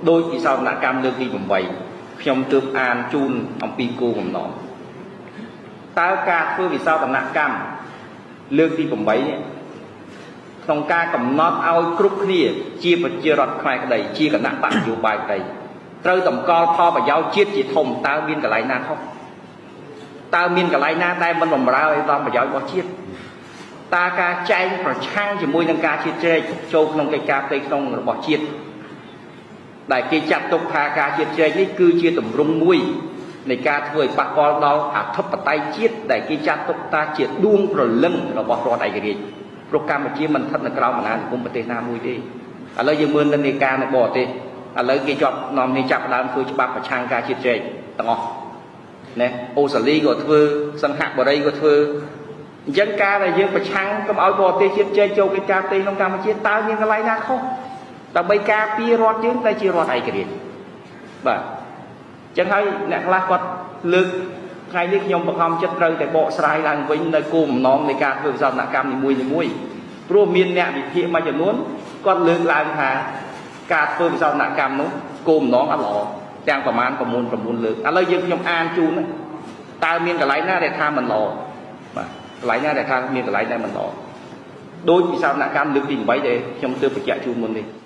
ដោយវិសោធនកម្មលើកទី8ខ្ញុំទើបអានជូនអំពីគោលបំណងតើការធ្វើវិសោធនកម្មលើកទី8នេះក្នុងការកំណត់ឲ្យគ្រប់គ្នាជាប្រជារដ្ឋខ្មែរក្តីជាគណៈបកនយោបាយក្តីត្រូវតម្កល់ផលប្រយោជន៍ជាតិជាធំតើមានកន្លែងណាខុសតើមានកន្លែងណាដែលមិនបំរើឲ្យដល់ប្រយោជន៍របស់ជាតិតើការចែងប្រឆាំងជាមួយនឹងការជាតិជ្រែកចូលក្នុងកិច្ចការផ្ទៃក្នុងរបស់ជាតិដែលគេចាត់ទុកថាការជាតិជ្រែកនេះគឺជាទម្រង់មួយនៃការធ្វើឲ្យប៉ះពាល់ដល់អធិបតេយ្យជាតិដែលគេចាត់ទុកថាជាដួងព្រលឹងរបស់រដ្ឋឯករាជ្យព្រោះកម្ពុជាមិនស្ថិតនៅក្រោមអាណានិគមប្រទេសណាមួយទេឥឡូវយើងមើលនិន្នាការនៅបរទេសឥឡូវគេជាប់នាំនេះចាប់ដើមធ្វើច្បាប់ប្រឆាំងការជាតិជ្រែកទាំងអស់ណាអូស្ត្រាលីក៏ធ្វើសង្ហបុរីក៏ធ្វើអញ្ចឹងការដែលយើងប្រឆាំងកុំឲ្យបរទេសជាតិជែកចូលកិច្ចការផ្ទៃក្នុងកម្ពុជាតើមានកន្លែងណាខុសដើម្បីការពាររដ្ឋយើងដែលជារដ្ឋឯករាជ្យបាទអញ្ចឹងហើយអ្នកខ្លះគាត់លើកថ្ងៃនេះខ្ញុំបង្ខំចិត្តត្រូវតែបកស្រាយឡើងវិញនៅគោលបំណងនៃការធ្វើវិសោធនកម្មនីមួយៗព្រោះមានអ្នកវិភាគមួយចំនួនគាត់លើកឡើងថាការធ្វើវិសោធនកម្មនោះគោលបំណងអត់ល្អទាំងប្រមាណ9 9លើកឥឡូវយើងខ្ញុំអានជូនតើមានកន្លែងណាដែលថាមិនល្អបាទកន្លែងណាដែលថាមានកន្លែងដែលមិនល្អដោយវិសោធនកម្មលើកទី8ដែលខ្ញុំទើបបញ្ជាក់ជូនមុននេះ។